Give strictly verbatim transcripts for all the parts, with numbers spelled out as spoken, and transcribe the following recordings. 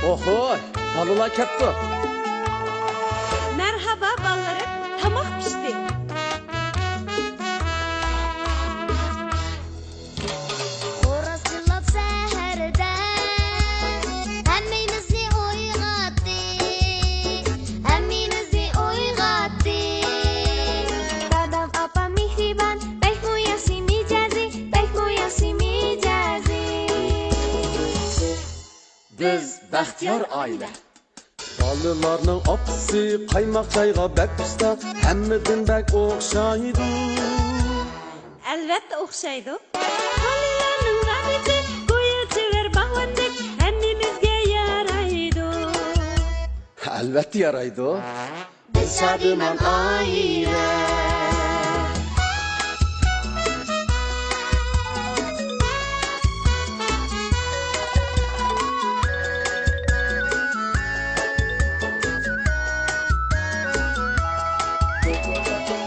ئوھوي، بالىلار كەپتۇ. مەرھابا بالىلىرىم، تاماق پىشتى. خوراز چىللاپ سەھەردە ھەممىمىزنى ئويغاتتى، ھەممىمىزنى ئويغاتتى. دادام، ئاپام مېھرىبان، بەكمۇ ياخشى مىجەزى، بەكمۇ ياخشى مىجەزى. بىز بەختىيار ئائىلە. بالىلارنىڭ ئاپىسى قايماق چايغا بەك ئۇستا، ھەممىدىن بەك ئوخشايدۇ. ئەلۋەتتە ئوخشايدۇ. بالىلارنىڭ باغرىچى گويا چېۋەر باغۋەندەك ھەممىمىزگە يارايدۇ. ئەلۋەتتە يارايدۇ. بىز شادىمان ئائىلە.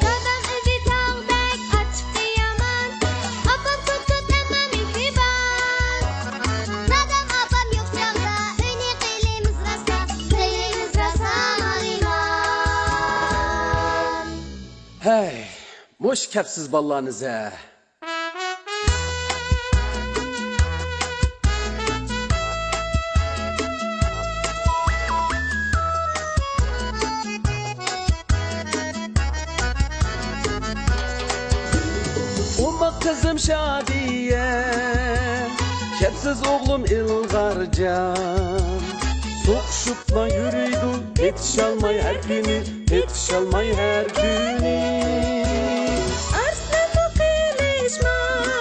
دادام ئۆزى تاغدەك ئاچچىقى يامان، ئاپام توك توك ئەمما مېھرىبان. دادام ئاپام يوق چاغدا ئۆينى قىلىمىز راسا، قىلىمىز راسا ھالىمان. ھەي، مۇشۇ كەپسىز بالىلارنى زە. ئوماق قىزىم شادىيە، كەپسىز ئوغلۇم ئىلغارجان. سوقۇشۇپلا يۈرىدۇ، پېتىشالماي ھەر كۈنى، پېتىشالماي ھەر كۈنى. ئارسلانمۇ قىلىشماس،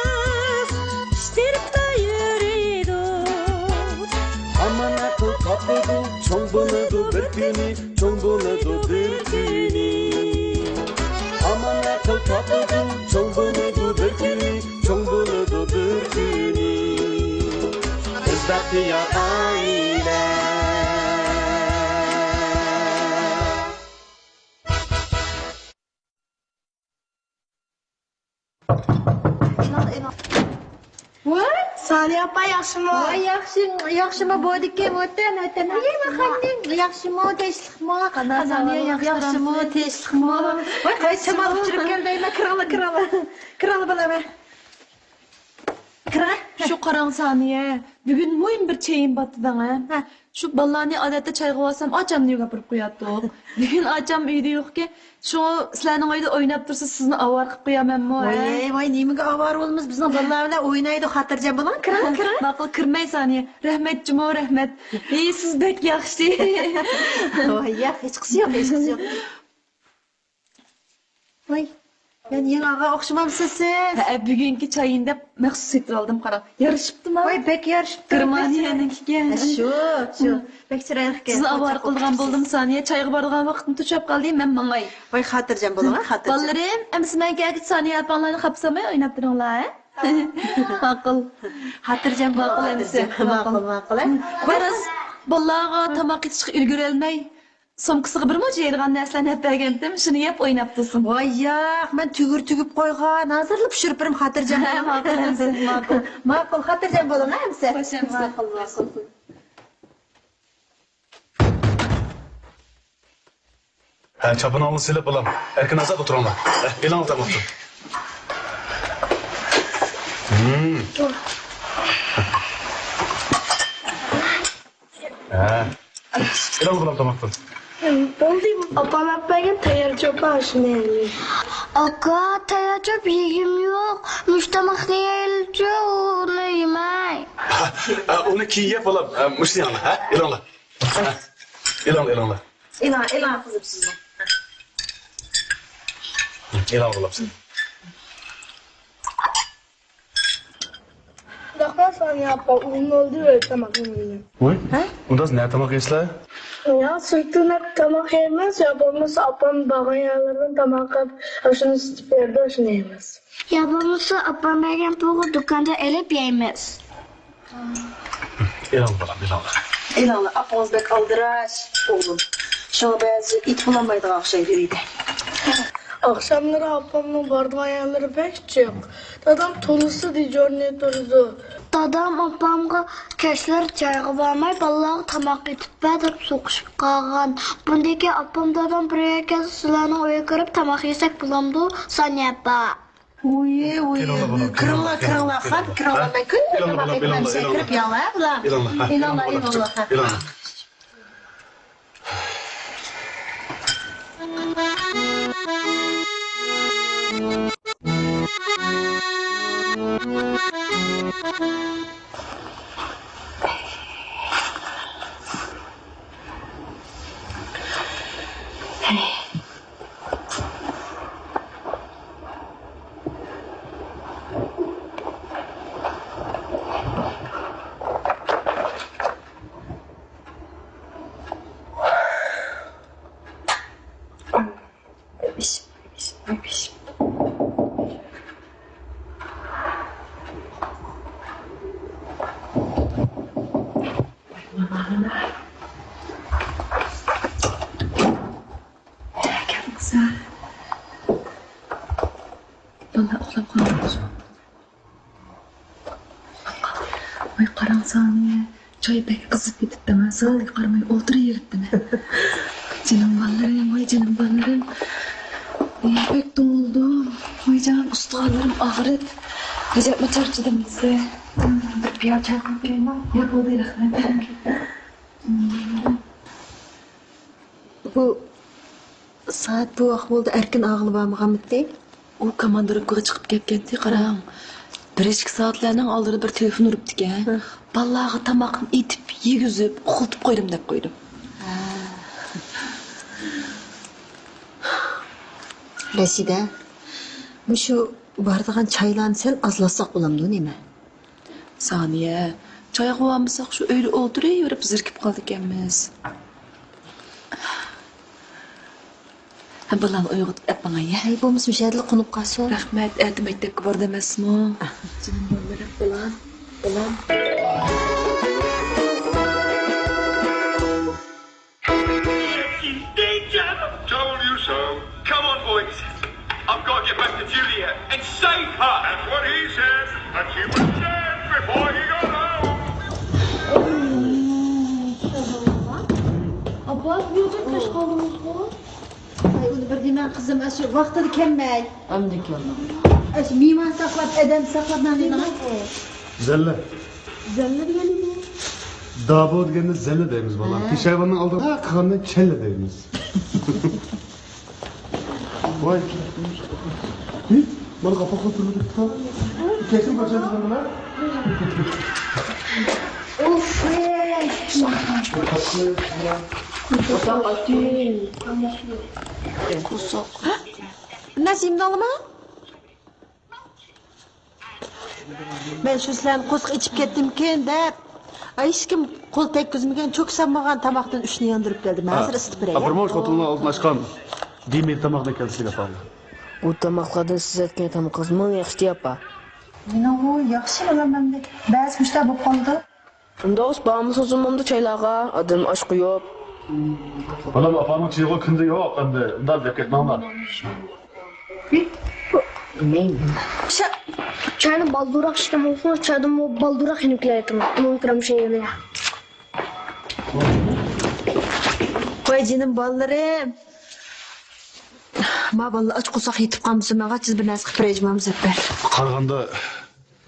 پىشتىرىپلا يۈرىدۇ. ھامان ئەقىل تاپىدۇ، چوڭ بولىدۇ بىر كۈنى، چوڭ بولىدۇ بىر كۈنى. ھامان ئەقىل تاپىدۇ، چوڭ بولىدۇ بىر كۈنى، چوڭ بولىدۇ بىر كۈنى. بىز بەختىيار ئائىلە. ۋاي، سانىيە ئاپا ياخشىمۇ؟ ۋاي، ياخشى، ياخشىمۇ بولدىكى، ۋەتەن، ۋەتەن. ۋاي، ماخاننىڭ ياخشىمۇ، تىنچلىقمۇ؟ سانىيە ياخشىمۇ، تىنچلىقمۇ؟ ۋاي، قايسى شامال ئۇچۇرۇپ كەلدى، كىرىڭلار، كىرىڭلار. كىرىڭلار، بالام. كىرە. شۇ قاراڭ سانىيە، بۈگۈن مۇھىم بىر چېيىم بار دېدىڭ ھە؟ ھە. شۇ بالىلارنى ئادەتتە چايغا بارسام ئاچامنى ئۆيگە ئاپىرىپ قوياتتۇق. بۈگۈن ئاچام ئۆيدە يوقكەن، شۇ سىلەرنىڭ ئۆيدە ئويناپ تۇرسا سىزنى ئاۋارە قىلىپ قويامەنمۇ ھە؟ ۋاي، ۋاي، نېمىگە ئاۋارە بولىمىز؟ بىزنىڭ بالىلار بىلەن ئوينايدۇ، خاتىرجەم بولۇڭ، كىرىڭ، كىرىڭ. ماقۇل، كىرمەي سانىيە. رەھمەت جۇمۇ، رەھمەت. ھېي، سىز بەك ياخشى. ۋاي، ياق، ھېچقىسى يوق، ھېچقىسى يوق. ۋاي، يەنە يېڭى ئالغان ئوخشىمامسىز سىز؟ ھە، بۈگۈنكى چاينى دەپ مەخسۇس سېتىۋالدىم، قاراڭ. يارىشىپتىما؟ ۋاي، بەك يارىشىپتۇ. گېرمانىيەنىڭكىكەن. ھە، شۇ، شۇ. بەك چىرايلىقكەن. سىزنى ئاۋارە قىلىدىغان بولدۇم، سانىيە. چايغا بارىدىغان ۋاقتىم توشۇپ قالدى، مەن ماڭاي. ۋاي، خاتىرجەم بولۇڭ، ھە، خاتىرجەم. بالىلىرىم، ئەمىسە مەن كەلگۈچە سانىيە ئاپاڭلارنى خاپا سالماي ئويناپ تۇرۇڭلار، ھە؟ ماقۇل. خاتىرجەم بول، ماقۇل ئەمىسە، خاتىرجەم. ماقۇل. ماقۇل، ماقۇل، ھە؟ بىراز بالىلارغا تاماق ئېتىشقا ئۈلگۈرەلمەي، سومكىسىغا بىر مۇنچە يەيدىغان نەرسىلەرنى ئەپ بەرگەنتىم، شۇنى يەپ ئويناپ تۇرسۇن. ۋاي ياق، مەن تۈگۈر تۈگۈپ قويغان، ھازىرلا پىشۇرۇپ بېرىمەن، خاتىرجەم بولۇڭ. ماقۇل ئەمىسە، ماقۇل. ماقۇل، خاتىرجەم بولۇڭ، ھە، ئەمىسە؟ خوش ئەمىسە. ماقۇل، ماقۇل. ھە، چاپىنىڭلارنى سېلىپ، بالام، ئەركىن ئازاد ئولتۇرۇڭلار. ھە، ئېلىڭلار تاماقنى. ھىم. ھە. ئېلىڭ بالام تاماقتىن. بولدى، ئاپام ئەپ بەرگەن تەييار چوپان شۇنى يەيلى. ئاكا، تەييار چوپ يېگۈم يوق. مۇشۇ تاماقنى يەيلىچۇ، ئۇنى يېمەي. ھە، ئۇنى كېيىن يەپ بالام. ھە، مۇشۇنى يەڭلار، ھە؟ ئېلىڭلار. ھە. ئېلىڭلار، ئېلىڭلار. ئېلىڭ، ئېلىڭ قىزىم سىزمۇ. ئېلىڭ بالام سىز. قانداق قىلساڭ يا ئاپا، ئۇزۇن بولدى تاماق يېمىگىلى. ۋاي، ھە؟ ئۇنداز نە تاماق يەيسىلەر؟ يا سىرتتىن تاماق يەيمىز، يا بولمىسا ئاپام بارغان يەرلىرىدىن تاماق ئېلىپ، ئاشۇنى ئىسىتىپ بېرىدۇ، ئاشۇنى يەيمىز. يا بولمىسا ئاپام بەرگەن پۇلغا دۇكاندا ئېلىپ يەيمىز. ئېلىڭ بالام، ئېلىڭلار. ئېلىڭلار، ئاپىڭىز بەك ئالدىراش، ئوغلۇم. شۇڭا بەزى ئېيتىپ بولالمايدىغان ئوخشايدۇ ئۆيدە. ئاخشاملىرى ئاپامنىڭ بارىدىغان يەرلىرى بەك جىق. دادام تولىسى دېجورنىي تۇرىدۇ. دادام ئاپامغا كەچلەر چايغا بارماي، بالىلارغا تاماق ئېتىپ بەر دەپ سوقۇشۇپ قالغان. بۇندىن كېيىن ئاپام، دادام بىر يەرگە كەلسە، سىلەرنىڭ ئۆيگە كىرىپ تاماق يېسەك بولامدۇ، سانىيە ئاپا؟ ۋۇي، ۋۇي، كىرىڭلار، بالام، كىرىڭلار، كىرىڭلار، كىرىڭلار، خان، كىرىڭلار. مەن كۈندە كىرىڭلار، تاماق بالام، ئېتىمەن، سىلەر كىرىڭلار. كىرىپ يەڭلار، ھە، بالام. ئېلىڭلار، ئېلىڭلار، ئېلىڭلار، بالام، خان. كىرىڭلار. بالىلار ئۇخلاپ قالغان. ۋاي، قاراڭ سانىيە، چاي بەك قىزىپ كېتىپتىمۇ، زالدىكى قارىماي ئولتۇرۇۋېرىپتىمەن. جېنىم بالىلىرىم، ۋاي جېنىم بالىلىرىم. ۋاي، بەك توڭلىدىم. ۋاي جان، ئۇستىخانلىرىم ئاغرىپ. ئەجەبمۇ چارچىدىم دېسە. بىر پىيالە چاي قىلىپ بېرەيمۇ؟ ياق، بولدى، رەھمەت. بۇ سائەت بۇ ئەھۋالدا ئەركىن ئاغىلى بارمىغانمىتى؟ ئۇ كوماندىروپكىغا چىقىپ كەتكەنتى، قاراڭ. بىر ئىككى سائەتلەرنىڭ ئالدىدا بىر تېلېفون ئۇرۇپتىكەن. ھە. بالىلارغا تاماقنى ئېتىپ، يېگۈزۈپ، ئۇخلىتىپ قويدۇم دەپ قويدۇم. ھە. رەشىدە، مۇشۇ بارىدىغان چايلارنى سەل ئازلاتساق بولامدۇ نېمە؟ سانىيە، چايغا بارمىساق شۇ ئۆيدە ئولتۇرۇۋېرىپ زېرىكىپ قالىدىكەنمىز. ھە، بالىلارنى ئويغىتىپ ئەپ ماڭاي، ھە؟ ھەي، بولمىسا مۇشۇ يەردىلا قونۇپ قالسۇن. رەھمەت، ئەتە مەكتەپكە بارىدۇ ئەمەسمۇ؟ ئاھ. جېنىم بالىلىرىم، بالام، بالام. You're in danger. Told you so. Come on, boys. I've got to get back to Juliet and save her. That's what he says. But she was dead before he got home. ئاپا، نېمە كەچ قالدىڭىزغۇ؟ ۋاي، ئۇنى بىر دېمەڭ، قىزىم، ئاشۇ ۋاقتىدا كەلمەي. ئەمدى كەلدىم. ئاشۇ مېھمان ساقلاپ، ئادەم ساقلاپ نېمە دەيدىغان؟ زەللە. زەللە دېگەن نېمە؟ دابو دېگەننى زەللە دەيمىز، بالام. ھە. پېشايۋاننىڭ ئالدىغا قىلغاننى چەللە دەيمىز. ۋاي. ھى، مانا قاپاقلاپ تۇرۇۋېتىپتۇ. كەچۈرۈڭ، باشلىدىڭلار. ئۇف. نەسىمدىڭلىما؟ مەن شۇ سىلەرنى قورسىقى ئېچىپ كەتتىمكىن دەپ، ھېچكىم قول تەگكۈزمىگەن، چوكى سالمىغان تاماقتىن ئۈچنى ياندۇرۇپ كەلدىم. ھازىر ئىسىتىپ بېرەي. ئاپىرىم، خوتۇننىڭ ئالدىن ئاچقان دېمى تاماقنى كەلسىگە ئاپا. بۇ تاماقلاردىن سىز ئەتكەن تامىقىڭىزمۇ ياخشى ئاپا. مېنىڭمۇ ياخشى بالام، ئەمدى بەزى مۇشۇنداق بولۇپ قالىدۇ. ئۇنداق بولسا بارمىسىڭىز بولمامدۇ چايلارغا؟ ئادەم ئاش قويۇپ. بالام، ئاپامنىڭ چېيىغۇ كۈندە يوق، ئەمدى ئۇنداق گەپ كەتمەڭلار. شا-، چاينى بالدۇرراق ئىچكەن بولسىڭىز، چايدىنمۇ بالدۇرراق يېنىپ كېلەتتىڭىز. ئۇنىڭ كىرام شېئىرى. ۋاي جېنىم بالىلىرىم. ما بالىلار ئاچ قورساق يېتىپ قالمىسۇن، ماڭا تېز بىر نەرسە قىلىپ بېرەيچى مۇزەپپەر. قارىغاندا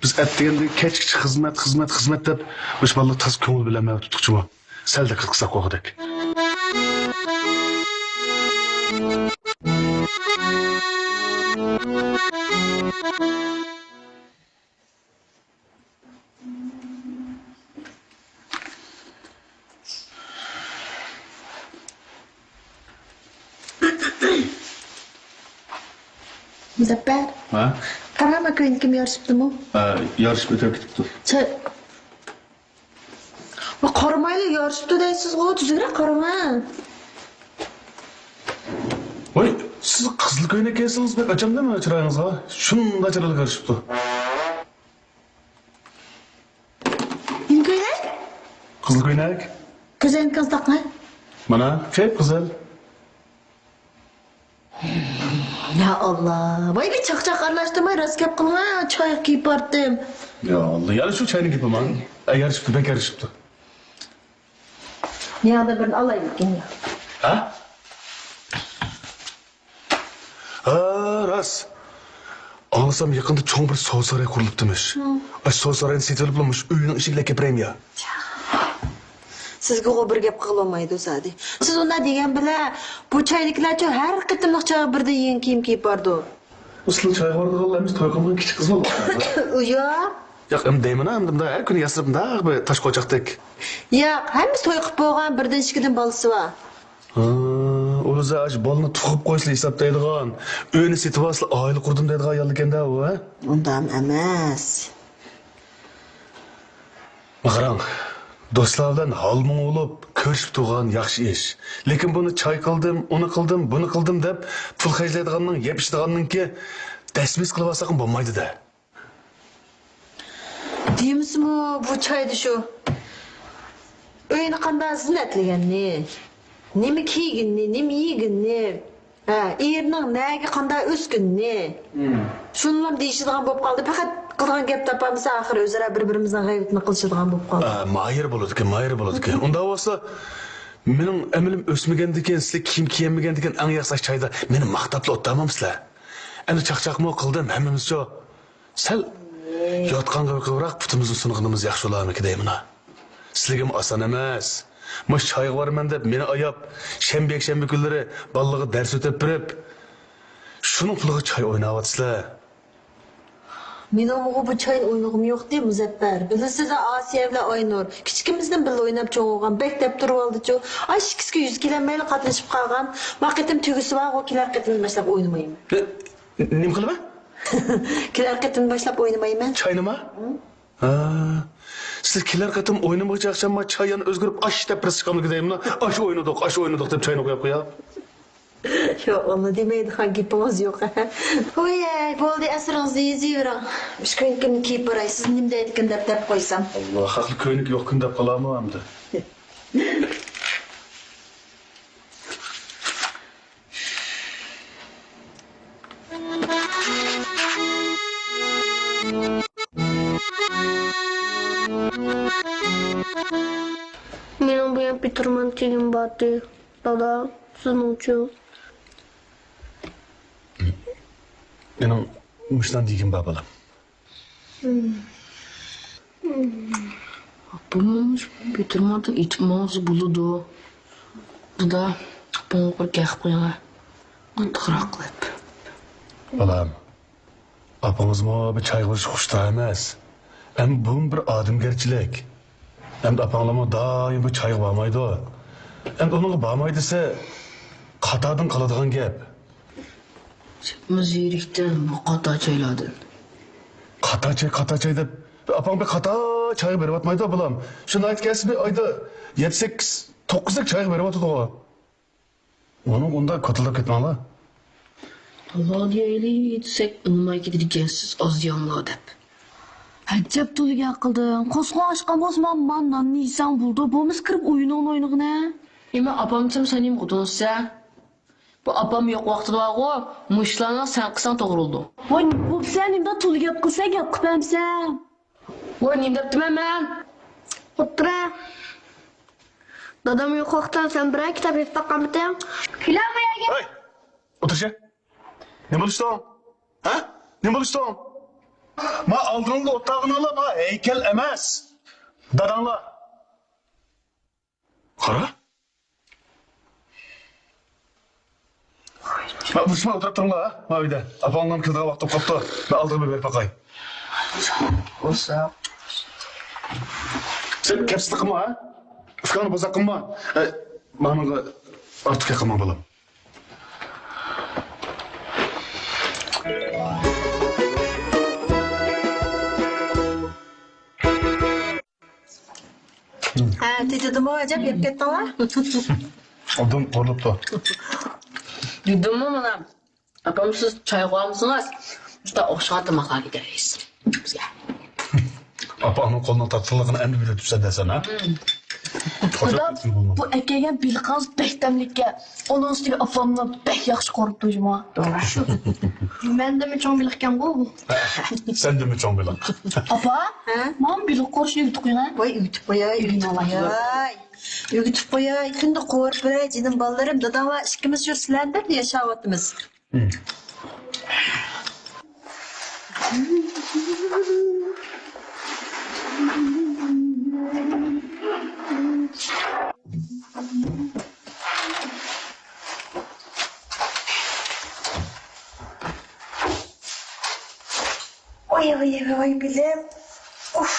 بىز ئەتىگەندىن كەچكىچە خىزمەت، خىزمەت، خىزمەت دەپ، مۇشۇ بالىلار تازا كۆڭۈل بىلەن مەن تۇتۇقچىمۇ؟ سەل دىققەت قىلساق بولغۇدەك. مۇزەپپەر. ھە؟ قاراما، كۆينىكىم يارىشىپتىمۇ؟ ھە، يارىشىپ ئۆتۈپ كېتىپتۇ. چا-، ۋا، قارىمايلا يارىشىپتۇ دەيسىزغۇ، تۈزۈكرەك قارىما. ۋاي، سىز قىزىل كۆينەك كىيسىڭىز بەك ئاچامدۇ مېنىڭ چىرايىڭىزغا. شۇنداق چىرايلىق يارىشىپتۇ. نېمە كۆينەك؟ قىزىل كۆينەك. كۆزنىكىڭىزنى تاقاڭ. مانا، قىپقىزىل. يا ئاللا، ۋاي بىر چاقچاق ئارىلاشتۇرماي راست گەپ قىلىڭا، چايغا كېلىپ بارتىم. يا ئاللا، يارىشىۋۇ چاينىڭ گېپى مان. ئە، يارىشىپتۇ، بەك يارىشىپتۇ. يادا بىرنى ئالايمىكىن يا؟ ھە؟ ھا، راست. ئاڭلىسام يېقىندا چوڭ بىر سودا سارىيى قۇرۇلۇپتىمىش. ئاشۇ سودا سارىيىنى سېتىۋېلىپلا مۇشۇ ئۆينىڭ ئىشىكىگە كېپىرەيمۇ يا؟ سىزگىغۇ بىر گەپ قىلالمايدۇ زادى. سىز ئۇنداق دېگەن بىلەن بۇ چايدىكىلەرچۇ ھەر قېتىملىق چايغا بىردىن يېڭى كىيىم كىيىپ بارىدۇ. ئۇسسۇل چايغا بارىدىغانلار ئەمىسە توي قىلمىغان كىچىك قىزمۇ بار. ياق. ياق، ئەمدى دەيمەن، ئەمدى مۇنداق ھەر كۈنى ياسىرىپ مۇنداق بىر تاش قوچاقتەك. ياق، ھەممىسى توي قىلىپ بولغان، بىردىن ئىككىدىن بالىسى بار. ھا، ئۇ ئۆزى ئاشۇ بالىنى تۇغۇپ قويسىلا ھېسابلايدىغان، ئۆينى سېتىۋالسىلا ئائىلە قۇردۇم دەيدىغان ئاياللىكەن-دە ئۇ، ھە؟ ئۇنداق ئەمەس. قاراڭ، دوستلار بىلەن ھال-مۇڭ بولۇپ كۆرۈشۈپ تۇرغان ياخشى ئىش. لېكىن بۇنى چاي قىلدىم، ئۇنى قىلدىم، بۇنى قىلدىم دەپ پۇل خەجلەيدىغاننىڭ، يەپ ئىچىدىغاننىڭكى دەسمىسى قىلىۋالساقمۇ بولمايدۇ-دە. دېمىسىمۇ بۇ چايدا شۇ ئۆينى قانداق زىننەتلىگەننى، نېمە كىيگىنىنى، نېمە يېگىنىنى، ھە، ئېرىنىڭ نەگە قانداق ئۆسكىنىنى، شۇنىلا دېيىشىدىغان بولۇپ قالدى. پەقەت قىلىدىغان گەپ تاپالمىسا، ئاخىرى ئۆزئارا بىر-بىرىمىزنىڭ غەيۋىتىنى قىلىشىدىغان بولۇپ قالدى. ئا، ماھىر بولىدىكەن، ماھىر بولىدىكەن. ئۇنداق بولسا، مېنىڭ ئەمىلىم ئۆسمىگەندىكىن، سىلەر كىيىم كىيەلمىگەندىكىن، ئەڭ ياخشى چايدا مېنى ماختاپلا ئولتۇرمامسىلەر؟ ئەمدى چاقچاقمۇ قىلدىم، ھەممىمىزچۇ. سەل يوتقانغا بېقىۋراق پۇتىمىزنى سۇنغىنىمىز ياخشى بولارمىكى دەيمىنا. سىلىگىمۇ ئاسان ئەمەس. مۇشۇ چايغا بارىمەن دەپ مېنى ئاياپ، شەنبە، يەكشەنبە كۈنلىرى بالىلارغا دەرس ئۆتەپ بېرىپ، شۇنىڭ پۇلىغا چاي ئويناۋاتىسىلەر. مېنىڭمۇ بۇ چاينى ئوينىغۇم يوقتى، مۇزەپپەر. بىلىسىز-دە، ئاسىيە بىلەن ئاينۇر. كىچىكىمىزدىن بىللە ئويناپ چوڭ بولغان، بەك دەپ تۇرۇۋالدىچۇ. ئاش ئىككىسىگە يۈز كېلەلمەيلا قاتنىشىپ قالغان. ما قېتىم تۈگىسىۋالغۇ، كېلەر قېتىمدىن باشلاپ ئوينىمايمەن. نېمە قىلىمەن؟ كېلەر قېتىمدىن باشلاپ ئوينىمايمەن. چاينىما؟ ھە. سىز كېلەر قېتىم ئوينىمىغۇچە ئاخشام ما چاي يەنە ئۆزگىرىپ، ئاش دەپ بىرسى چىقامدۇ دەيمىنا؟ ئاش ئوينىدۇق، ئاش ئوينىدۇق دەپ چاينى قويۇپ قويا. ياق، ئۇنى دېمەيدىغان گېپىڭىز يوق. ۋوي، بولدى، ئەسىرىڭىزنى يېزىۋېرىڭ. مۇشۇ كۆينىكىمنى كىيىپ باراي، سىز نېمە دەيدىكىن دەپ، دەپ قويسام. ئاللا، خەقلىك كۆينىكى يوقكىن دەپ قالامۇ ئەمدى؟ مېنىڭ بۇيان پېتىرمان تېگىم بارتى. دادا، سىزنىڭچۇ؟ مېنىڭ مۇشۇنداق دېگىنىم بار، بالام. ئاپاممۇ مۇشۇ پېتىرماندىن ئېتىپ ماڭسا بولىدۇ. دادا، ئاپاڭغا بىر گەپ قىلىڭە. ئارتۇقراق قىلىپ. بالام، ئاپىڭىزمۇ بىر چايغا بېرىشقا خۇشتار ئەمەس. ئەمدى بۇمۇ بىر ئادەمگەرچىلىك. ئەمدى ئاپاڭلارمۇ دائىم بىر چايغا بارمايدۇ. ئەمدى ئۇنىڭغا بارماي دېسە، قاتاردىن قالىدىغان گەپ. سەنمۇ زېرىكتىڭ بۇ قاتار چايلاردىن. قاتار چاي، قاتار چاي دەپ، ئاپاڭ بىر قاتار چايغا بېرىۋاتمايدۇ، بالام. شۇ ناھايىتى كەلسە بىر ئايدا يەتتە، سەككىز، توققۇزدەك چايغا بېرىۋاتىدىغۇ. ئۇنىڭ ئۇنداق كوتىلاپ كەتمەڭلار. ئاللا دېيەيلى دېسەك، ئۇنىماي كېتىدىكەنسىز، ئاز يەڭلار دەپ. ئەجەب تولا گەپ قىلدىڭ. قورسىقىڭ ئاچقان بولسا، مانا ناننى يېسەڭ بولىدۇ. بولمىسا كىرىپ ئويۇنۇڭنى ئوينىغىنە. ئېمە ئاپامسىمۇ سەن نېمە قىلدىڭىز سە؟ بۇ ئاپام يوق ۋاقتىدا بارغۇ، مۇشۇلارنى سەن قىلساڭ توغرا بولىدۇ. ۋاي، بوپسەن، نېمىنداق تولا گەپ قىلسا، گەپ قىلىپ بەرمىسەن. ۋاي، نېمە دەپتىمەن مەن؟ ئولتۇرە. دادام يوق ۋاقىتتا سەن بىرەر كىتاب يېزىپ باققانمىتىڭ؟ كۈلە بۇ يەرگە. ھەي! ئولتۇرچە. نېمە بولۇشتۇڭ؟ ھە؟ نېمە بولۇشتۇڭ؟ ما ئالدىڭدا ئولتۇرغىنىڭلار ما ھەيكەل ئەمەس. داداڭلار. قارا. ما، بۇرۇشماي ئولتۇرۇپ تۇرۇڭلار، ھە؟ ما ئۆيدە. ئاپاڭلارمۇ كېلىدىغان ۋاقىت بولۇپ قاپتۇ. مەن ئالدىغا بېرىپ باقاي. بولسا. سەن كەپسىزلىك قىلما، ھە؟ ئۇكاڭنى بوزەك قىلما. ئە، مانىڭغا ئارتۇق يېقىنما، بالام. ھە، تېتىدىمۇ ئەجەب يەپ كەتتىڭلار؟ ئوبدان قورۇلۇپتۇ. دېدىممۇ مانا، ئاپام سىز چاي قويالمىسىڭىز، شۇنداق ئوخشىغان تاماقلار كېتەرسىز بىزگە. ئاپاڭنىڭ قولىنىڭ تاتلىقلىقىنى ئەمدى بىلىۋېتىپسەن-دە سەن، ھە؟ دادا، بۇ ئەكەلگەن بېلىقىڭىز بەك تەملىككەن. ئۇنىڭ ئۈستىگە ئاپاممۇ بەك ياخشى قورۇپتۇ جۇما. شۇ. مەندىنمۇ چوڭ بېلىقكەنغۇ بۇ. سەندىنمۇ چوڭ بېلىق. ئاپا، ھە؟ ماڭا بېلىق قورۇشنى ئۆگىتىپ قويۇڭ. ۋاي، ئۆگىتىپ قوياي، ئۆگىتىپ قوياي. ئۆگىتىپ قوياي، كۈندە قورۇپ بېرەي، جېنىم بالىلىرىم. داداڭلار ئىككىمىز شۇ سىلەرنى دەپ ياشاۋاتىمىز. ۋاي، ۋاي، ۋاي، بېلىم. ئۇف.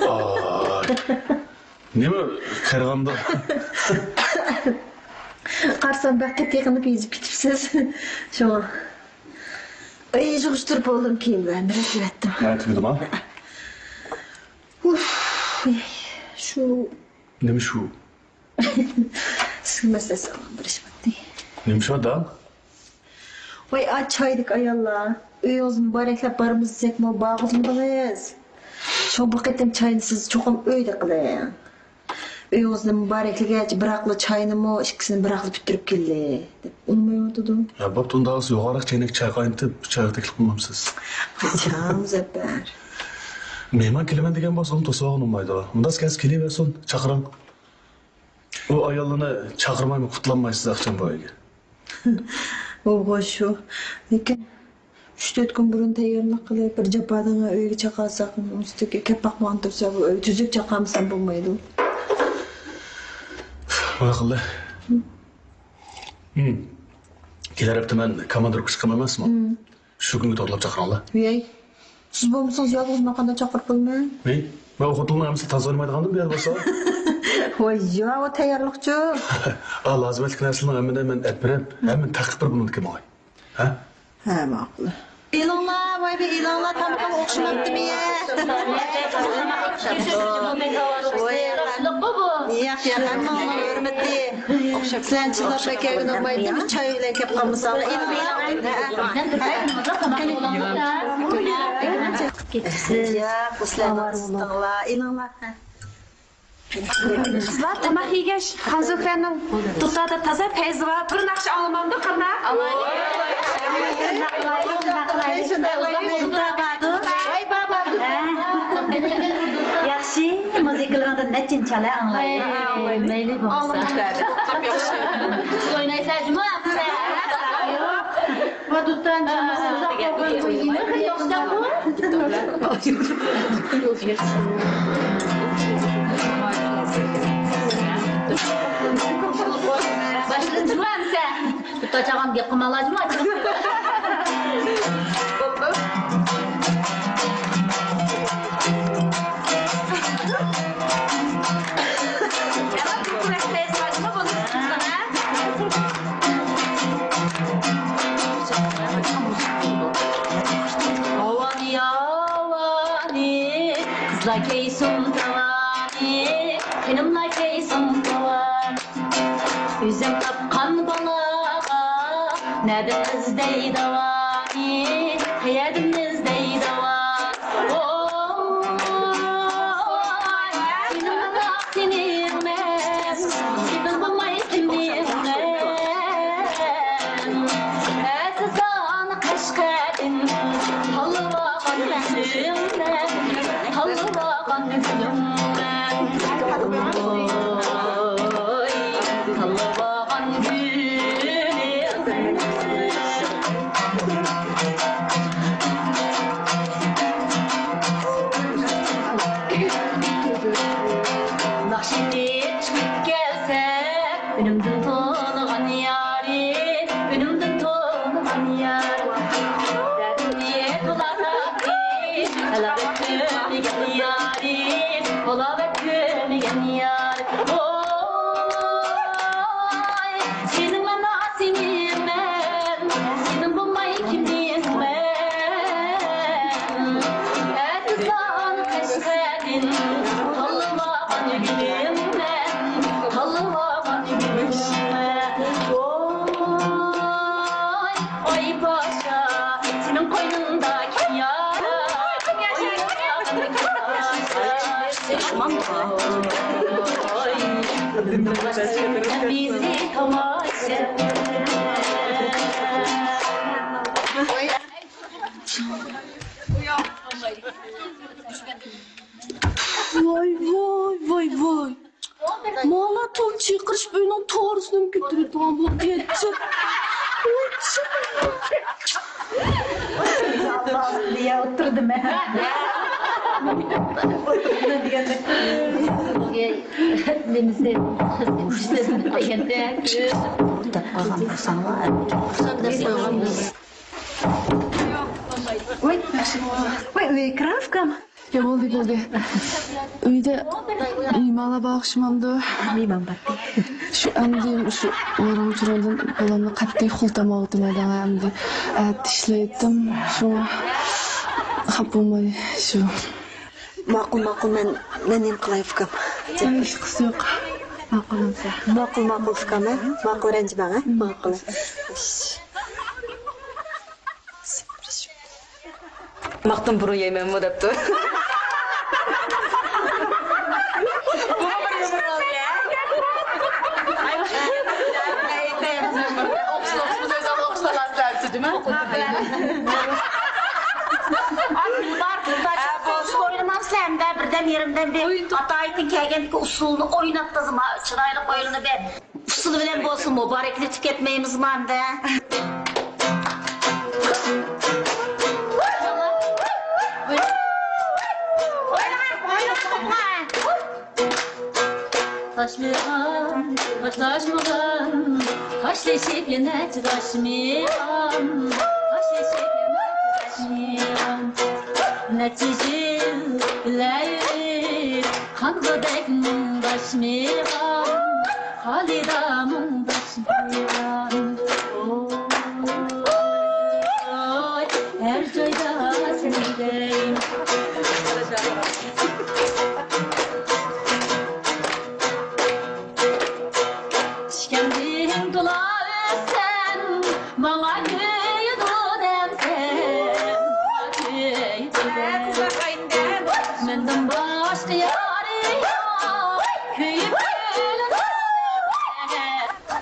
ئاي. نېمە قېرىغاندا؟ قارىسام، بەك قېتىقىنىپ يېزىپ كېتىپسىز. شۇڭا. ئەي، يىغىشتۇرۇپ بولدۇم، كىيىملەرنى رەتلىۋەتتىم. ھە، تۈگىدىما؟ ئۇف، شۇ. نېمە شۇ؟ سىزگە مەسىلە سالغان بىر ئىش بار. نېمە ئىش بار، داڭ؟ ۋاي، ئا، چايدىكى ئاياللار، ئۆيىڭىزنى مۇبارەكلەپ بارىمىز دېسەكمۇ، بارغۇزمىدىڭىز. شۇڭا بۇ قېتىم چاينى سىز چوقۇم ئۆيدە قىلىڭ. ئۆيىڭىزنى مۇبارەكلىگەچ، بىراقلا چاينىمۇ ئىككىسىنى بىراقلا پۈتتۈرۈپ كېلىلى، دەپ ئۇنىمايۋاتىدۇ. يا، بوپتۇ، ئۇنداق يوغانراق چەينەك چاي قاينىتىپ، چايغا تەكلىپ قىلمامسىز؟ قاچان، مۇزەپپەر؟ مېھمان كېلىمەن دېگەن بولسا، ئۇنى توسۇۋالغىلى بولمايدۇ. ئۇنداق كەلسە كېلىۋەرسۇن، چاقىرىڭ. ئۇ ئاياللارنى چاقىرمايمۇ قۇتۇلالمايسىز ئاخشام بۇ ئۆيگە. ئۇغۇ شۇ. لېكىن ئۈچ تۆت كۈن بۇرۇن تەييارلىق قىلىپ، بىر جاپادىن ئۆيگە چاقىرساق، ئۇنىڭ ئۈستىگە كەپ باقمىغان تۇرسا، بۇ ئۆي تۈزۈك چاقىرمىسام بولمايدۇ. ماقۇل. ھىم. كېلەر ھەپتە مەن كاماندىرغا چىقىمەن ئەمەسمۇ؟ ھىم. شۇ كۈنگە توغرىلاپ چاقىرىڭلار. ۋىي، سىز بولمىسىڭىز يالغۇز مەن قانداق چاقىرىپ بولىمەن؟ ھەي، مەن خوتۇننىڭ ھەممىسى تازا ئوينىمايدىغاندىن بۇ يەردە بولسا. ۋاي، ياۋ، تەييارلىقچۇ؟ ئا، لازىمەتلىك نەرسىلەرنىڭ ھەممىنى مەن ئەپ بېرىپ، ھەممىنى تەقىپ بېرىپ بۇنىڭدىكى ماڭاي. ھە؟ ھە، ماقۇل. ئېلىڭلار، ۋاي بىر ئېلىڭلار، تامىقىم ئوخشىماپتىمۇ يە؟ ياق، ياق، ھەممىڭلار ھۆرمىتى. سىلەرنى چىللاپ بەكەرگىنى ئۇقمايتتىم، چاي بىلەن كەپ قالمىساڭلار. ياق، سىلەرنىڭ ئىستىڭلار، ئېلىڭلار. قىزلار، تاماق يېگەچ، خانزۇكرەننىڭ دۇتاردا تازا پەيزى بار، بىر ناخشا ئاڭلىمامدۇ، قانداق؟ ياخشى، مۇزىكىلىرىڭدىن نەچچىنچى چالە ئاڭلايلى. مەيلى بولسا. ئوينايسەن جۇمۇ ئەمىسە؟ باشلىدىڭىزمۇ ئەمىسە؟ دۇتار چالغان گەپ قىلماڭلار جۇمۇ. ھاۋانى، ھاۋانى، قىزلار كىيسۇن تاۋانى، خېنىملار كىيسۇن تاۋانى. ئۆزۈم تاپقان بالاغا نەدىن ئىزدەي داۋانى، قەيەردىن ئىزدەي داۋانى؟ ۋوي، سېنىڭ سېنىڭمەن، سېنىڭ بولماي كىمنىڭمەن؟ ئەزىزان قەشقەردىن تاللىۋالغان گۈلۈممەن، تاللىۋالغان گۈلۈممەن. ۋوي، تاللىۋالغان گۈلۈممەن. ناخشىنى چىقىپ كەلسە، ئۈنۈمدىن تونۇغان يارى، ئۈنۈمدىن تونۇغان يارى. دەردىمنى تولا تارتتى، ھالاۋەت كۆرمىگەن يارى، ھالاۋەت كۆرمىگەن يارى. ۋوي، ۋاي، ۋاي، ۋاي، ۋاي. مانا توي چىقىرىش ئۆينىڭ تارىسىنىمۇ كۆتۈرۈۋېتىدىغان بولدى. يەتچىپ. يەتچىپ. دېيە ئولتۇردۇم مەن. نېمىسى، دېگەندە. دەپ قالغان بولساڭلار. ۋاي، ۋاي، ۋاي، كىرىڭ ئۇكام. يا، بولدى، بولدى. ئۆيدە مېھمانلار بار ئوخشىمامدۇ؟ مېھمان بار. شۇ ئەمدى شۇ ۋاراڭ-چۇرۇڭدىن بالامنى قەتئىي خۇلتەمەيۋاتىمەن دەڭە ئەمدى. ئەتە ئىشلەيتتىم، شۇڭا خاپا بولماي شۇ. ماقۇل، ماقۇل، مەن، مەن نېمە قىلاي ئۇكام؟ ھېچقىسى يوق. ماقۇل بولسا. ماقۇل، ماقۇل ئۇكام، ھە؟ ماقۇل، رەنجىمەڭ، ھە؟ ماقۇل. تاماقتىن بۇرۇن يەيمەنمۇ دەپتۇ. بۇمۇ بىر يۇمۇر بولدى. ئوخشىمايسىلەر، ئوخشىمايسىلەر. ئوينىمامسىلەر ھەمدە بىردەم يېرىمدەم بىر ئاتايىتىن كەلگەندىكى ئۇسسۇلنى ئويناپ تازا چىرايلىق ئوينىنىپ. ئۇسسۇل بىلەن بولسا مۇبارەكلىتىپ كەتمەيمىزمۇ ئەمدى؟ تاشلىغان، تاشلاشمىغان، تاشلىشىپ يەنە چىداشمىغان، تاشلىشىپ يەنە چىداشمىغان. نەچچە يىللەر قانغۇدەك مۇڭداشمىغان، خالىدا مۇڭداشمىغان. ئوي، ھەر جايدا سېنى دەيمەن. ئىكەندىن تولا ئۆتسەم، ماڭا كۆيىدۇ دەمسەن، ماڭا كۆيىدۇ دەم. مەندىن باشقا يارى يوق، كۆيۈپ ئۆلىدۇ دەمسەن.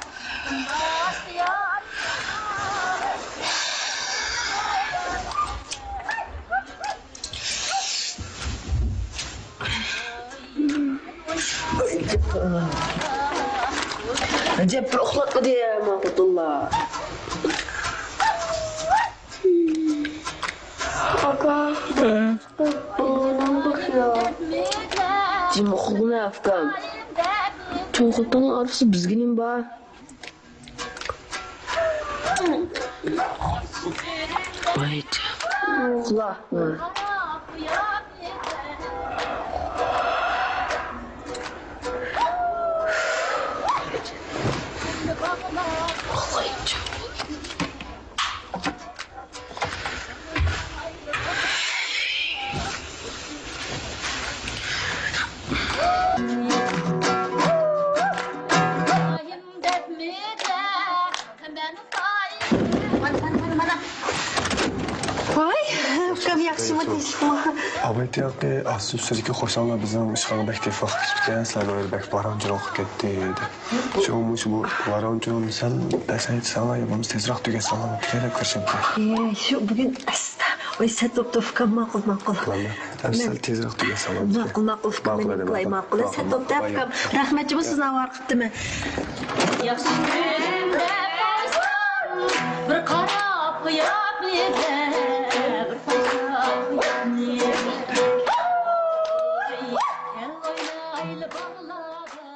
ئەجەب بىر ئۇخلاتمىدى يا ماڭغۇتۇللا. ئاكا. ھە؟ جىم ئۇخلىغىنا ئۇكام. تۇيغۇتنىڭ ئارىسى بىزگە نېمە بار؟ قۇلاق. ۋاي، ئۇكام ياخشىمۇ، تىنچلىقمۇ؟ ئابايتى ياقى ئاستى ئۈستىدىكى قورشاڭلار بىزنىڭ ئىشخانىغا بەك تېز ۋاقىت كېتىپتىكەن، سىلەرنىڭ ئۆيدە بەك ۋاراڭ-چۇرۇڭ قىلىپ كەتتى دېدى. شۇڭا مۇشۇ بۇ ۋاراڭ-چۇرۇڭنى سەل پەسەيتسەڭلار يا بولمىسا تېزراق تۈگەتسەڭلار بولىدىكەن دەپ كىرىشىمكەن. ئەي، شۇ بۈگۈن ئەستا. ۋاي، سەت بوپتۇ ئۇكام، ماقۇل، ماقۇل. مانا، ئەمسە سەل تېزراق تۈگەتسەڭلار بولىدىكەن. ماقۇل، ماقۇل ئۇكام، مەن قىلاي، ماقۇل. سەت بوپتۇ ئۇكام. رەھمەت جۇمۇ، سىزنى ئاۋارە قىپتىمەن. ياخشى كۈندە بىر قاراپ قويۇپ يېتەر، بىر قاراپ قويۇپ يېتەر. كەل ئوينايلى باغلاردا.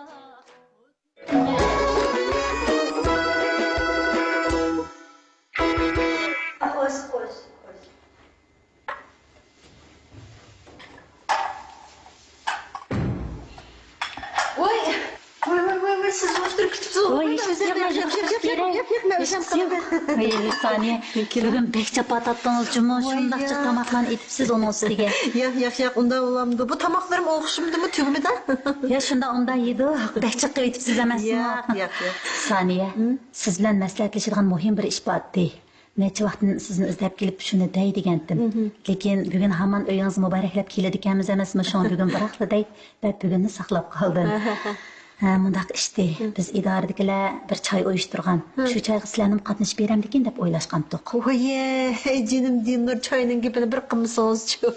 خوش، خوش، خوش. ۋاي، ۋاي، ۋاي، ۋاي، ۋاي، سىز ئولتۇرۇپ كېتىپسىز. ۋاي، ھېچ قىسى يوق، ھېچ قىسى يوق، ھېچ قىسى يوق. ۋاي، سانىيە، بۈگۈن بەك جاپا تارتتىڭىز جۇمۇ، شۇنداق جىق تاماقلارنى ئېتىپسىز ئۇنىڭ ئۈستىگە. ياق، ياق، ياق، ئۇنداق بولامدۇ؟ بۇ تاماقلىرىم ئوخشىمىدىمۇ تۈگىمىدى؟ يا، شۇنداق، ئۇنداق يېدۇق، بەك جىق قىلىۋېتىپسىز ئەمەسمۇ؟ ياق، ياق، ياق. سانىيە، سىز بىلەن مەسلىھەتلىشىدىغان مۇھىم بىر ئىش بار ئىدى. نەچچە ۋاقىتتىن سىزنى ئىزدەپ كېلىپ، شۇنى دەي دېگەنتىم. لېكىن بۈگۈن ھامان ئۆيىڭىزنى مۇبارەكلەپ كېلىدىكەنمىز ئەمەسمۇ؟ شۇڭا بۈگۈن بىراقلا دەي دەپ، بۈگۈننى ساقلاپ قالدىم. ھە، مۇنداق ئىشتى. بىز ئىدارىدىكىلەر بىر چاي ئۇيۇشتۇرغان. شۇ چايغا سىلەرنىمۇ قاتنىشىپ بېرەمدىكىن دەپ ئويلاشقانتۇق. ۋايەي، جېنىم دىلنۇر، چاينىڭ گېپىنى بىر قىلمىسىڭىزچۇ؟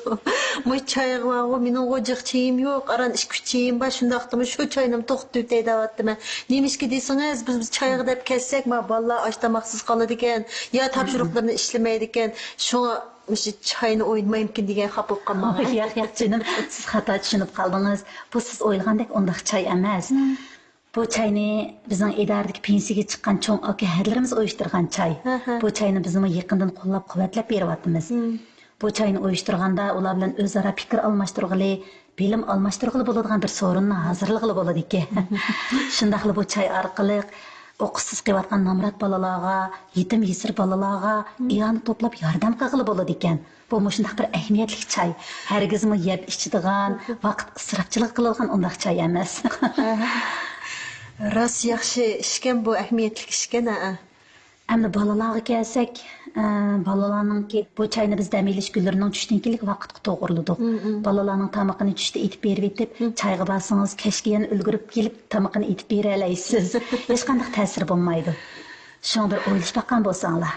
مۇشۇ چايغا بارغۇ، مېنىڭغۇ جىق چېيىم يوق، ئاران ئىككى ئۈچ چېيىم بار، شۇنداقتىمۇ شۇ چاينىمۇ توختىتىۋېتەي دەۋاتىمەن. نېمىشقا دېسىڭىز، بىز، بىز چايغا دەپ كەتسەك، ما بالىلار ئاچ تاماقسىز قالىدىكەن، يا تاپشۇرۇقلىرىنى ئىشلىمەيدىكەن. شۇڭا مۇشۇ چاينى ئوينىمايمىكىن دېگەن خاپا بولۇپ قالماڭ. ياق، ياق، جېنىم، سىز خاتا چۈشىنىپ قالدىڭىز. بۇ سىز ئويلىغاندەك ئۇنداق چاي ئەمەس. بۇ چاينى بىزنىڭ ئىدارىدىكى پېنسىيەگە چىققان چوڭ ئاكا ھەدىلىرىمىز ئۇيۇشتۇرغان چاي. بۇ چاينى بىزمۇ يېقىندىن قوللاپ-قۇۋۋەتلەپ بېرىۋاتىمىز. بۇ چاينى ئۇيۇشتۇرغاندا ئۇلار بىلەن ئۆزئارا پىكىر ئالماشتۇرغىلى، بىلىم ئالماشتۇرغىلى بولىدىغان بىر سورۇننى ھازىرلىغىلى بولىدىكەن. شۇنداقلا بۇ چاي ئارقىلىق ئوقۇشسىز قېلىۋاتقان نامرات بالىلارغا، يېتىم يېسىر بالىلارغا ئىئانە توپلاپ ياردەم قىلغىلى بولىدىكەن. بۇ مۇشۇنداق بىر ئەھمىيەتلىك چاي. ھەرگىزمۇ يەپ ئىچىدىغان، ۋاقىت ئىسراپچىلىقى قىلىدىغان ئۇنداق چاي ئەمەس. راست ياخشى ئىشكەن بۇ، ئەھمىيەتلىك ئىشكەن، ھە. ئەمدى بالىلارغا كەلسەك، ئە، بالىلارنىڭكى بۇ چاينى بىز دەم ئېلىش كۈنلىرىنىڭ چۈشتىن كېيىنكى ۋاقىتقا توغرىلىدۇق. بالىلارنىڭ تامىقىنى چۈشتە ئېتىپ بېرىۋېتىپ، چايغا بارسىڭىز، كەچكە يەنە ئۈلگۈرۈپ كېلىپ تامىقىنى ئېتىپ بېرەلەيسىز. ھېچقانداق تەسىرى بولمايدۇ. شۇڭا بىر ئويلىشىپ باققان بولساڭلار.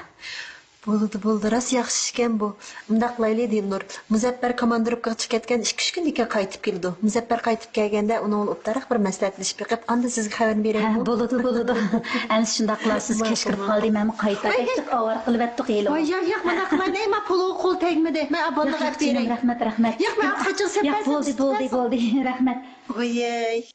بولىدۇ، بولىدۇ. راست ياخشى ئىشكەن بۇ. مۇنداق قىلايلى، دىلنۇر. مۇزەپپەر كوماندىروپكىغا چىقىپ كەتكەن ئىككى-ئۈچ كۈندىن كېيىن قايتىپ كېلىدۇ. مۇزەپپەر قايتىپ كەلگەندە ئۇنىڭ بىلەن ئوبدانراق بىر مەسلىھەتلىشىپ بېقىپ، ئاندىن سىزگە خەۋەرنى بېرەي. ھە، بولىدۇ، بولىدۇ. ئەمىسە شۇنداق قىلارسىز، كەچ كىرىپ قالدى، مەنمۇ قايتاي. ئاي، ئاي. ئاۋارە قىلىۋەتتۇق ھېلى. ۋاي، ياق، ياق، مۇنداق قىلايلى، مانا پۇلغا قول تەگمىدى. مەن ئاباننىغا ئەپ بېرەي. رەھمەت، رەھمەت. ياق، مەن قاچىغا سەپ بەرسەم، بولدى، بولدى، بولدى. رەھمەت. ۋاي.